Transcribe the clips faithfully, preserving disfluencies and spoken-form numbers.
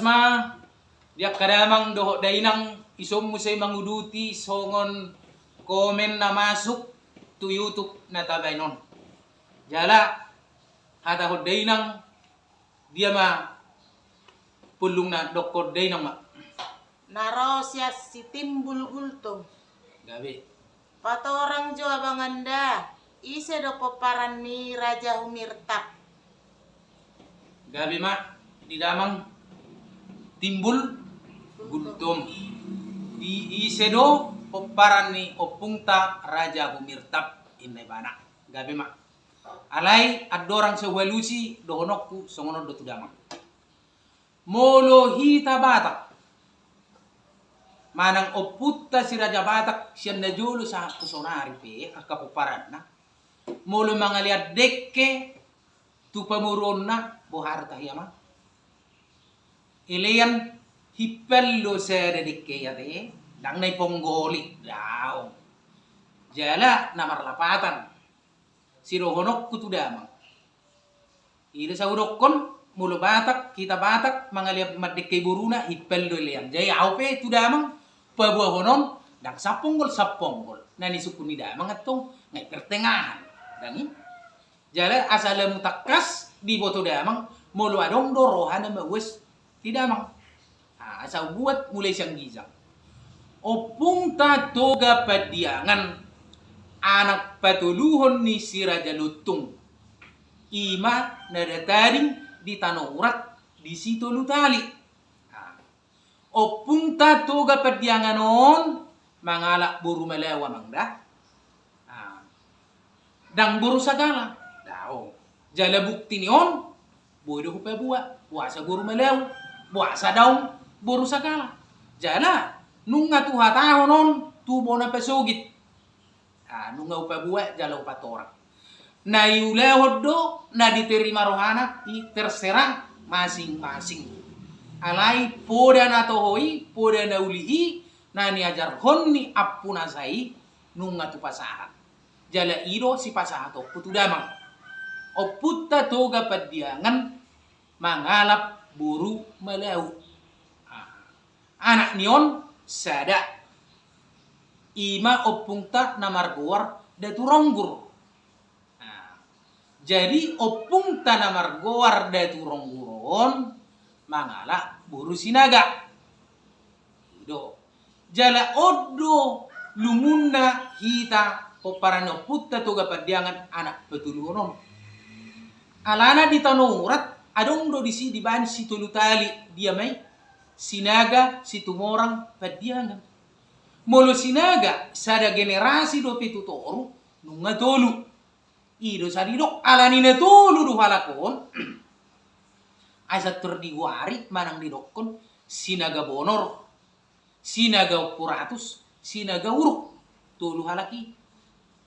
Ma, di angka damang dohot dainang, ison muse manguduti songon komen na masuk tu YouTube na tabaen on. Jala, hatahon dainang, dia ma pollungna, dokkon dainang ma. Na ro sian si Timbul Gultom. Gabe. Patorang jo abanganda, ise do pomparan ni Raja Humirtap? Gabe ma di damang Timbul Gultom. Di ise do pomparan ni ompungta Raja Humirtap, inna ibana. Gabe ma. Alai andorang so hualusi dohononku songon on do tu damang. Molo hita Batak manang ompunta si Raja Batak sian na jolo sahat tu saonari pe angka pomparanna, molo mangalean dengke tu pamoruonna, boha do tahi amang? Elean himpal do sada dengke i ate, ndang na diponggoli, daong. Jala na marlapatan sidohononku tu damang. I do sai hudokkon, molo Batak, hita Batak mangalean mandengkei boruna, himpal do elean. Jadi ahu pe tu damang paboahon on, ndang saponggol-saponggol. Na nisungkun ni damang antong, nga i pertengahan. Ndang i. Jala asa lam tangkas diboto damang, molo adong do roha na mauas di damang. Ah, asa hubuat mulai sian ginjang. Ompunta Toga Pandiangan, anak patoluhon ni si Raja Lontung. I ma na datading di Tano Urat di Sitolu Tali. Ah. Ompunta Toga Pandiangan on mangalap boru Malau amang da. Ah. Ndang boru Sagala. Daong. Jala bukti ni on, boi do hupaboa, boasa boru Malau, boasa daong boru Sagala. Jala, nunga huhatahon on tu bona pasogit. Ah, nunga hupaboa jala hupatorang. Na iulahon do, na diterima rohana, i terserah masing-masing. Alai poda na toho i, poda na uli i, na niajarhon ni ampunasa i, nunga hupasahat. Jala i do sipasahatonku tu damang. Ompunta Toga Pandiangan mangalap boru Malau. Ah. Anak ni on sada. I ma ompunta na margoar Datu Ronggur. Nah, jadi ompunta na margoar Datu Ronggur on mangalap boru Sinaga. I do. Jala on do lungunna hita pomparan ni ompunta Toga Pandiangan anak patoluhon on. Alana di Tano Urat adong do disi dibaen Sitolu Tali, dia ma i? Sinaga, Situmorang, Pandiangan. Molo Sinaga sada generasi dope tu toru, nunga tolu. I do sai didok, alani na tolu do halak on. Asa tor digoari manang didokkon Sinaga Bonor, Sinaga Ompu Ratus, Sinaga Uruk. Tolu halak i.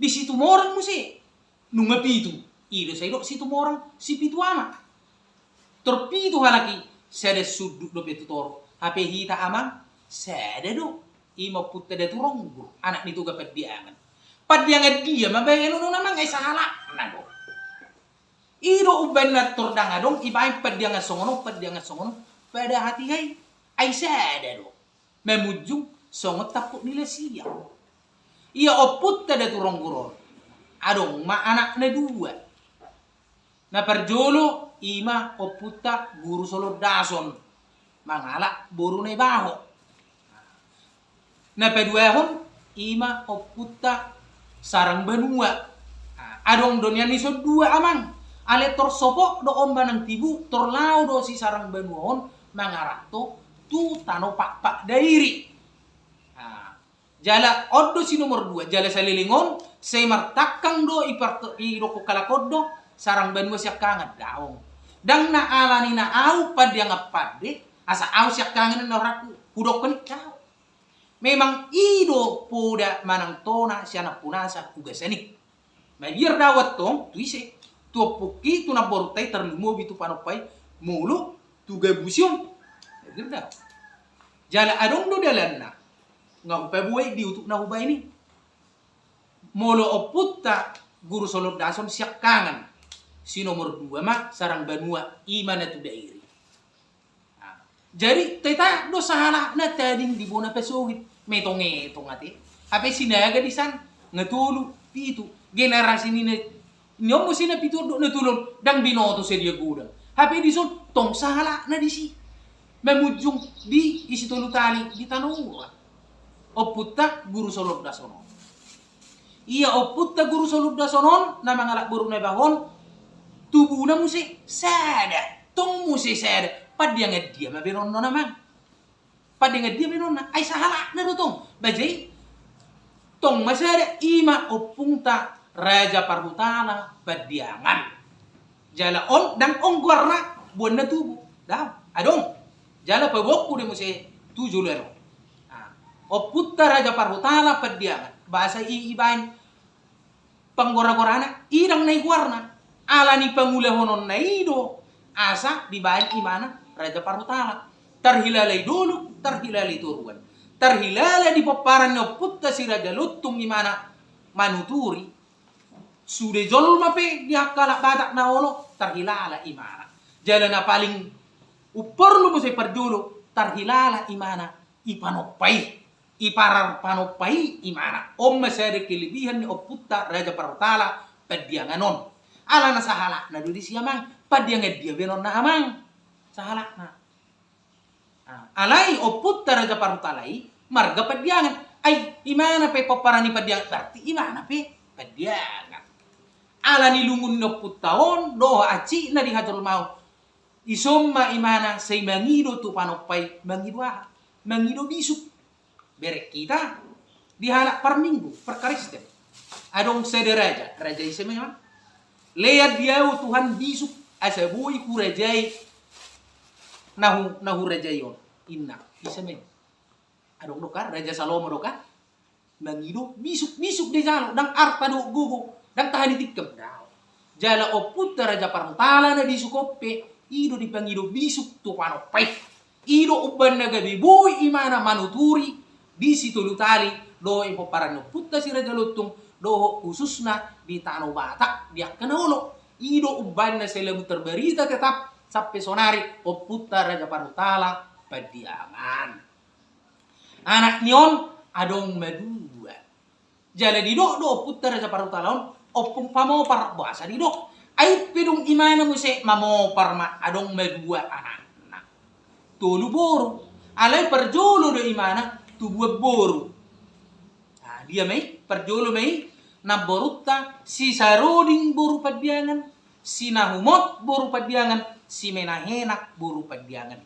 Di Situmorang muse nunga pitu. I do sai didok Situmorang, Sipitu Ama. Tor pitu halak i, sada sundut dope tu toru. Hape hita amang, sada do. I ma ompunta Datu Ronggur, anak ni Toga Pandiangan. Pandiangan dia ma baenon on amang, ai sahalakna do. I do umbahen na tor ndang adong dibaen Pandiangan songon on, Pandiangan songon on. Pada hatiha i, ai sada do. Mamunjung songon tampuk ni lasiang. Ia ompunta Datu Ronggur on, adong ma anakna dua. Na parjolo i ma ompunta Guru Solondason, mangalap boru Naibaho. Na paduahon i ma ompunta Sarang Banua. Adong do nian dison dua amang. Alai tor sopot do on manang tibu, tor laho do si Sarang Banua on mangaranto tu tano Pakpak Dairi. Ah, jala on do si nomor dua, jala saleleng on, sai martangkang do i part-, didokkon halak on do, Sarang Banua siangkangan, daong. Ndang na alani na ahu Pandiangan pande, asa ahu siangkangan na rohangku, hudokkon i, daong. Memang i do poda manang tona sian ampunasa ugasan i. Mabiar do ahu antong tu ise, tu ompungki, tu namborunta i, tarlumobi tu panompa i, molo tu gabusi on. Mabiar do ahu. Jala adong do dalanna. Nga hupaboa i di utuk na hubaen i. Molo ompunta Guru Solondason siangkangan. Si nomor dua ma Sarang Banua, i ma na tu Dairi. Ah. Jadi tetapi do sahalakna tading di bona pasogit, metong-etong ate. Hape Sinaga di san, nga tolu, pitu. Generasi ni na, ni on muse na pitu on dohot na tolu on, ndang binoto sadia godang. Hape di son, tong sahalakna disi. Mamunjung di, di Sitolu Tali, di Tano Ura. Ompunta Guru Solondason on. Ia ompunta Guru Solondason on, na mangalap boru na iba on, tubuna muse sada, tong muse sada, Pandiangan dia ma baenonna, amang? Pandiangan dia baenonna, ai sahalakna do tong, ba jadi tong ma sada, i ma ompunta Raja Parhutala Pandiangan. Jala on, ndang on goarna, boan na tubu. Daong, adong. Jala paboaonku do muse tu joloan on. Ah, ompunta Raja Parhutala Pandiangan. Boasa i, ibaen panggora-gorana, i ndang na i goarna. Ala ni pangulahononna i do, asa dibaen imana Raja Parhutala. Tarhilala i dolok, tarhilala i toruan. Tarhilala di pomparan ni ompunta si Raja Lontung imana Manuturi. Sude jolma pe di angka halak Batak na olo, tarhilala imana. Jala na paling umporlu muse parjolo, tarhilala imana i Panompa i. I Parar Panompa i imana. On ma sada kelebihan ni ompunta Raja Parhutala Pandiangan on. Alana sahalakna do disi, amang. Pandiangan dia baenonna, amang? Sahalakna. Ah, alai ompunta Raja Parhutala i marga Pandiangan. Ai imana pe pomparan ni Pandiangan, berarti imana pe Pandiangan. Ala ni lungun ni ompunta on dohot ancikna di hajolmaon, i son ma imana sai mangido tu Panompa i, mangido aha? Mangido bisuk. Bereng hita di halak parminggu, parkristen. Adong sada raja, raja ise memang? Lean di ahu Tuhan bisuk, asa boi hurajai na hu-, na hurajai on, inna. Ise memang? Adong do kan, Raja Salomo do kan? Mangido bisuk, bisuk dijalo, ndang arta dohot gogo, ndang tahan ni tikam. Daong. Jala ompunta Raja Parhutala na bisuk on pe, i do dipangido bisuk tu Panompa i. I do umbahen na gabe boi imana manuturi di Sitolu Tali, dohot i pomparan ni ompunta si Raja Lontung, dohot khususna di Tano Batak di angka na olo. I do umbahen na selalu terberita tetap sampe sonari ompunta Raja Parhutala Pandiangan. Anak ni on adong ma dua. Jala didok do ompunta Raja Parhutala on, Ompung Pamopar, boasa didok? Ai pe dung imana muse mamopar ma, adong ma dua anakna. Tolu boru. Alai parjolo do imana tubuan boru. Nah, dia ma i, parjolo ma i, namborunta si Saroding boru Pandiangan, si Nahumot boru Pandiangan, si Menahenak boru Pandiangan.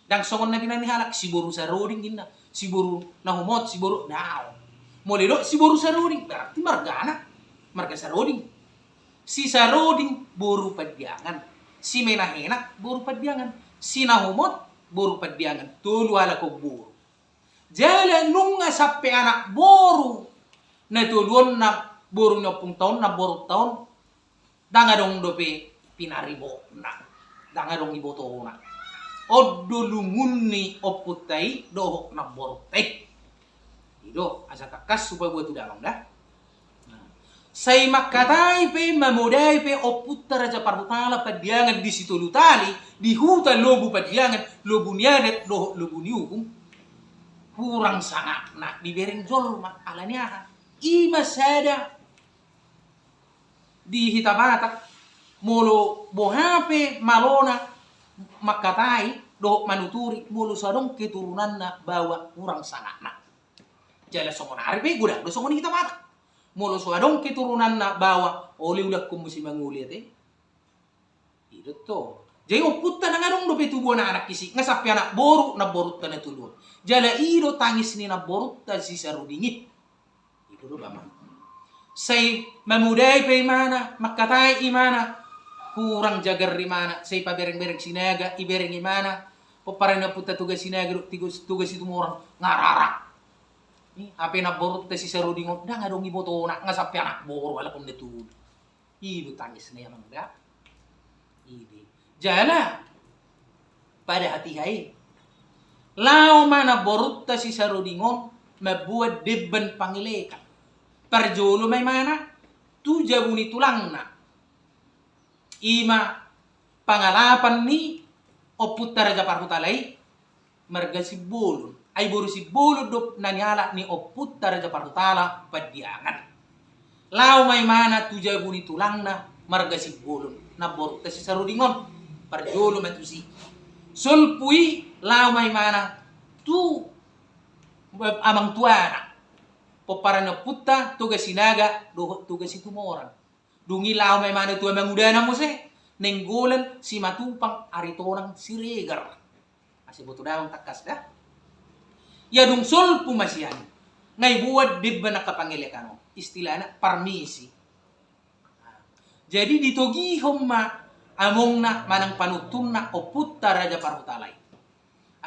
Ndang songon na binaen ni halak, si boru Saroding inna, si boru Nahumot, si boru, daong. Molo didok si boru Saroding, berarti margana, marga Saroding. Si Saroding boru Pandiangan, si Menahenak boru Pandiangan, si Nahumot boru Pandiangan, tolu halak on boru. Jala nunga sampe anak boru na tolu on, na boru ni ompunta on, namborunta on, ndang adong dope pinaribotna, ndang adong ibotona. On do lungun ni ompunta i dohot namborunta i. I do, asa tangkas hupaboa tu damang da. Nah, sai mangkatai pe, mamodai pe ompunta Raja Parhutala Pandiangan di Sitolu Tali, di huta Lobu Pandiangan, lobu ni adat dohot lobu ni uhum, hurang sangapna dibereng jolma, ala ni aha? I ma sada di hita Batak, molo boha pe malona mangkatai dohot manuturi, molo so adong keturunanna baoa, hurang sangapna. Jala songon ari pe godang do songon i hita Batak. Molo so adong keturunanna baoa, olo ulakkon muse mangoli ate. I do tong. Jadi ompunta ndang adong dope tubuan anak disi, nga sampe anak boru namborunta na tolu on. Jala i do tangis ni namborunta si Saroding i. I do do, amang. Sai mamodai pe imana, mangkatai imana, hurang jagar imana, sai pabereng-bereng Sinaga, ibereng imana, pomparan ni ompunta Toga Sinaga dohot Toga Situmorang, nga rara. Hape namborunta si Saroding on, ndang adong ibotona, nga sampe anak boru halak on na tolu. I do tangis na i, amang da. I do. Jala pada hatiha i, laho ma namborunta si Saroding on mamboan demban pangelekan. Parjolo ma imana tu jabu ni tulangna. I ma pangalapan ni ompunta Raja Parhutala i, marga Simbolon. Ai boru Simbolon do na nialap ni ompunta Raja Parhutala Pandiangan. Laho ma imana tu jabu ni tulangna marga Simbolon, namborunta si Saroding on. Parjolo ma tusi. Solpu i laho ma imana tu amangtuana, pomparan ni ompunta Toga Sinaga dohot Toga Situmorang. Dung i laho ma imana tu amangudana muse, Nainggolan Simatupang Aritonang Siregar. Asa boto damang tangkas da. Ia dung solpu ma sian i, nga iboan demban angka pangelekan on, istilahna parmisi. Jadi ditogihon ma amongna manang panuntunna ompunta Raja Parhutala i.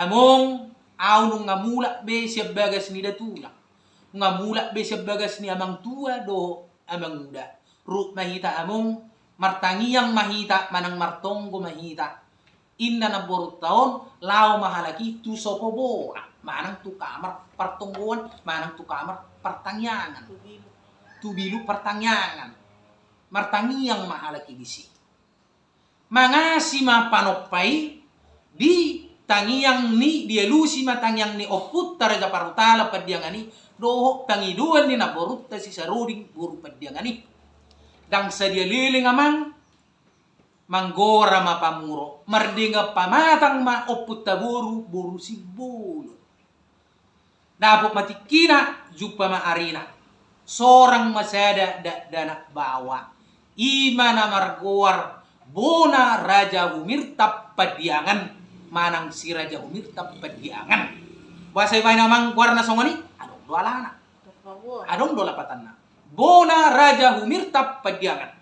Among, ahu nunga mulak be sian bagas ni datulang, nunga mulak be sian bagas ni amangtua dohot amanguda. Ruk ma hita among, martangiang ma hita manang martonggo ma hita. Inna namborunta on, laho ma halak i tu sopo bola manang tu kamar partonggoan manang tu kamar partangiangan, tu bilu, tu bilu partangiangan. Martangiang ma halak i disi. Mangasi ma panompa i di tangiang ni, dialusi ma tangiang ni ompunta Raja Parhutala Pandiangan i dohot pangidoan ni namborunta si Saroding boru Pandiangan i. Ndang sadia leleng amang, manggora ma pamuro, mardengan pamatang ma ompunta boru, boru Simbolon. Dapot ma tingkina, jumpa ma arina. Sorang ma sada dakdanak baoa. I ma na margoar Bona Raja Humirtap Pandiangan, manang Si Raja Humirtap Pandiangan. Boasa ibaen amang goarna songon i? Adong do alana. Adong do lapatanna. Bona Raja Humirtap Pandiangan.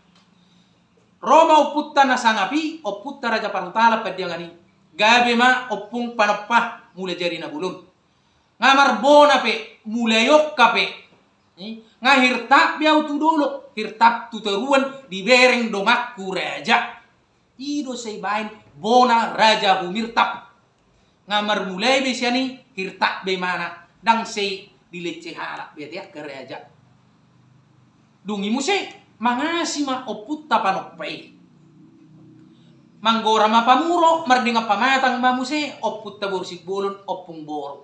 Ro ma ompunta na sangap i, ompunta Raja Parhutala Pandiangan i. Gabe ma ompung panompa, mula jari na bolon. Nga marbona pe, mula i ongka pe. Eh, nga hirtap be ahu tu dolok, hirtap tu toruan, dibereng donganku raja. I do sai baen Bona Raja Humirtap. Nga marmulai be sian i, hirtap be imana, ndang sai dilece halak be ate angka raja. Dung i muse, mangasi ma ompunta panompa i. Manggora ma pamuro, mardengan pamatang ma muse ompunta boru Simbolon, ompung boru.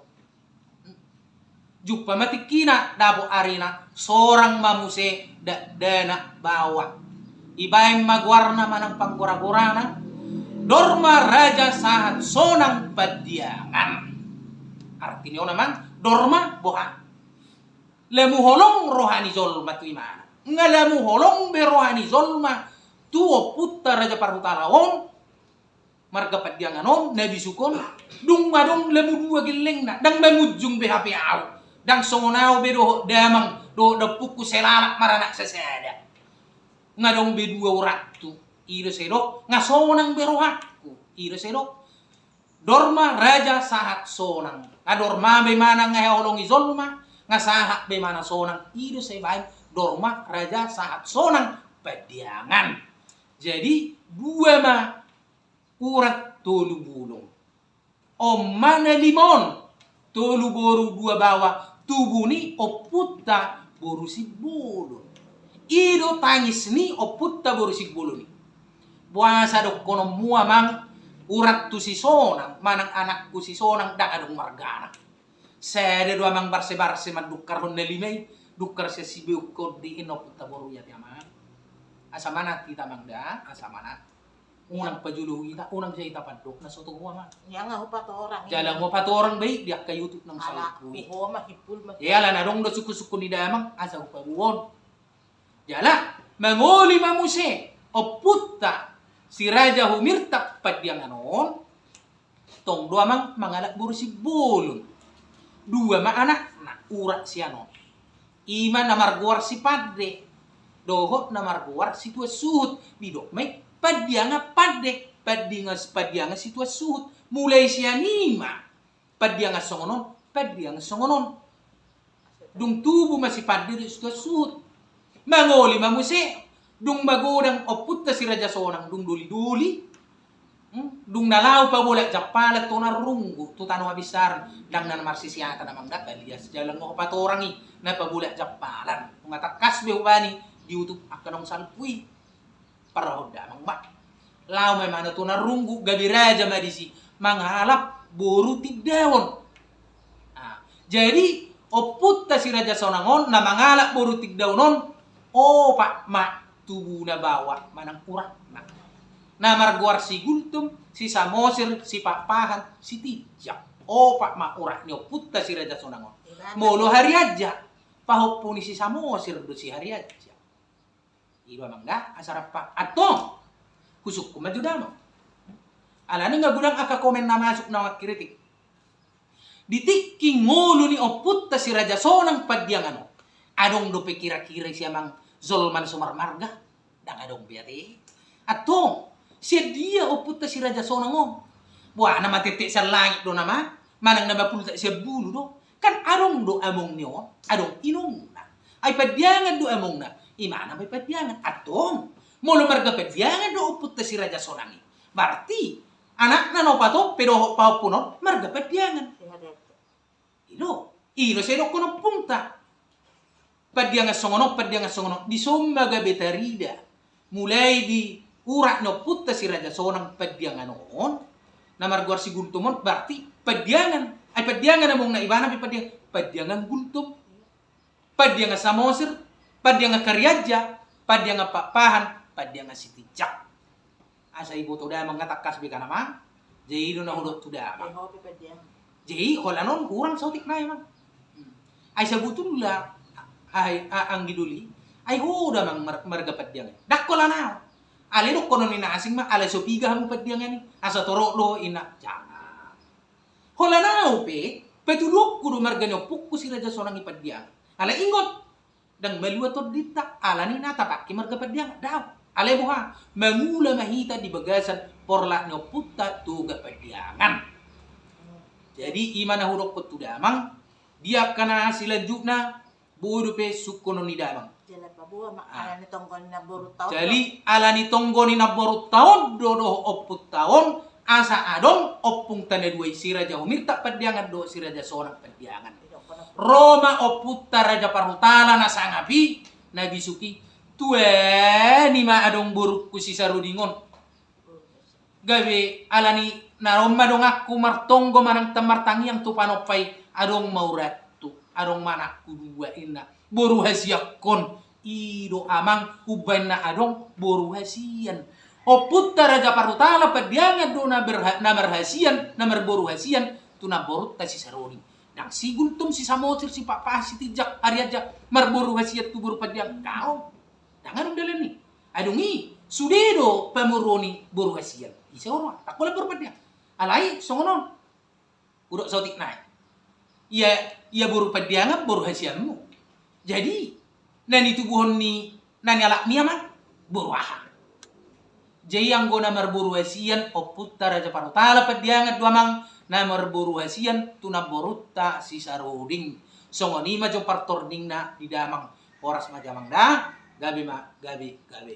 Jumpa ma tingkina, dapot arina, sorang ma muse dakdanak baoa. Ibaen ma goarna manang panggoragorana Dorma Raja Sahat Sonang Pandiangan. Arti ni on amang, Dorma boha? Lamu holong roha ni jolma tu imana. Nga lamu holong be roha ni jolma tu ompunta Raja Parhutala on, marga Pandiangan on, na bisuk on, dung adong lamu dua gellengna, ndang mamunjung be hape ahu, ndang songon ahu be dohot damang, dohot daompungku sai lalap maranak sasada. Nga adong be dua urathu, i do sai dok, nga sonang be rohangku, i do sai dok. Dorma Raja Sahat Sonang. Nga dorma be imana nga haholongi jolma, nga sahat be imana sonang, i do sai baen Dorma Raja Sahat Sonang Pandiangan. Jadi, dua ma urat tolu bulung. On ma na lima on, tolu boru dua baoa, tubu ni ompunta boru Simbolon. I do tangis ni ompunta boru Simbolon i. Boasa dohononmu amang, urathu si Sonang, manang anakku si Sonang, ndang adong margana. Sada do amang barse-barse mandungkarhon na lima i, dungkar sian sibeungkon di, inna ompunta boru i ate amang. Asa manat hita amang da, asa manat. Unang pajolo hita, unang sai hita pandok na so toho amang. Ia nga hupatorang i. Jala nga hupatorang be i di angka YouTube nang salpu i. Ia ala na adong do sungkun-sungkun ni damang, asa hupaboa on. Jala mangoli ma muse ompunta Si Raja Humirtap Pandiangan on. Tong do amang mangalap boru Simbolon. Dua ma anakna, urat sian on. I ma na margoar Si Pande dohot na margoar Si Tuan Suhut. Didok ma i Pandiangan Pande, Pandiangan, Pandiangan Si Tuan Suhut. Mulai sian i ma Pandiangan songon on, Pandiangan songon on. Dung tubu ma Si Pande dohot Si Tuan Suhut. Mangoli ma muse, dung magodang ompunta Si Raja Sonang, dung doli-doli. Hmm? Dung na laho pabolak jampalan tu Narrunggu, tu tano habinsaran, ndang na marsisiatan amang da, balias jala nga hupatorang i, na pabolak jampalan. Nunga tangkas be hubani di YouTube angka naung salpu i. Parrohahon damang ma. Laho ma imana tu Narrunggu, gabe raja ma disi. Mangalap boru Tindaon. Nah, jadi ompunta si Raja Sonang on na mangalap boru Tindaon on, opat ma tubuna baoa manang uratna. Na margoar si Gultom, si Samosir, si Pakpahan, si Tinjak. Opat ma urat ni ompunta si Raja Sonang on. Molo Harianja, pahompu ni si Samosir do si Harianja. I do amang da, asa rap antong. Husungkun ma jo damang. Alani nga godang angka komen na masuk na mangkritik. Di tingki ngolu ni ompunta si Raja Sonang Pandiangan on, adong dope kira-kira isi amang jolma na so marmarga? Ndang adong be ate. Antong, sian dia ompunta si Raja Sonang on? Boha, na matetek sian langit do nama? Manang na mapultak sian bulu do? Kan adong do among ni on, adong inongna. Ai Pandiangan do amongna, imana ma i Pandiangan. Antong, molo marga Pandiangan do ompunta si Raja Sonang i, berarti anakna na opat on pe dohot pahompuna on marga Pandiangan. I do, i do sai dohonon ompunta. Pandiangan songon on, Pandiangan songon on, dison ma gabe tarida. Mulai di urat ni ompunta si Raja Sonang Pandiangan on, na margoar si Gultom on, berarti Pandiangan. Ai Pandiangan amongna, imana pe Pandiangan. Pandiangan Gultom. Pandiangan Samosir, Pandiangan Harianja, Pandiangan Pakpahan, Pandiangan Sitinjak. Asa iboto damang nga tangkas be kan amang. Jadi i do na hudok tu damang. Jadi holan on hurang saotik nai amang. Hmm. Ai sabutulna, ai, a-, anggi doli, ai ho damang mar-, marga Pandiangan. Ndang holan au. Alai dohonon ni na asing ma, alai so piga hamu Pandiangan i, asa torop do inna, jangan. Holan au pe, patuduhonku do marga ni ompungku si Raja Sonang i Pandiangan. Alai ingot, ndang malua tondinta, alani na tapangke marga Pandiangan. Daong. Alai boha, mangula ma hita di bagasan porlak ni ompunta Toga Pandiangan. Jadi, imana hudokkon tu damang, di angka na silanjutna, boi dope sungkunon ni damang. Jala paboa ma, ah, alani tonggo ni namborunta on. Jadi, alani tonggo ni namborunta on do dohot ompunta on, asa adong ompungta na dua i si Raja Humirtap Pandiangan dohot si Raja Sonang Pandiangan. Ro ma ompunta Raja Parhutala na sangap i, na bisuk i, tuani ma adong borungku si Saruding on. Gabe alani na ro ma donganku martonggo manang martangiang tu panompa i, adong ma urathu, adong ma anakku dua inna. Boru hasiangkon, i do amang umbahen na adong boru hasian. Ompunta Raja Parhutala Pandiangan do na berha-, na marhasian, na marboru hasian tu namborunta si Saruding. Ndang si Gultom, si Samosir, si Pakpahan, si Tinjak, Harianja marboru hasian tu boru Pandiangan. Daong. Ndang adong dalan i. Adong i, sude do pamoruon ni boru hasian. Ise oro, ndang holan boru Pandiangan. Alai songon on. Hudok saotik nai. Ia, ia boru Pandiangan, boru hasianmu. Jadi, na nitubuhon ni, na nialap ni amang, boru aha? Jadi anggo na marboru hasian, ompunta Raja Parhutala Pandiangan do amang, na marboru hasian tu namborunta si Saruding. Songon i ma jo partordingna di damang. Horas ma jo amang da, gabe ma, gabe, gabe.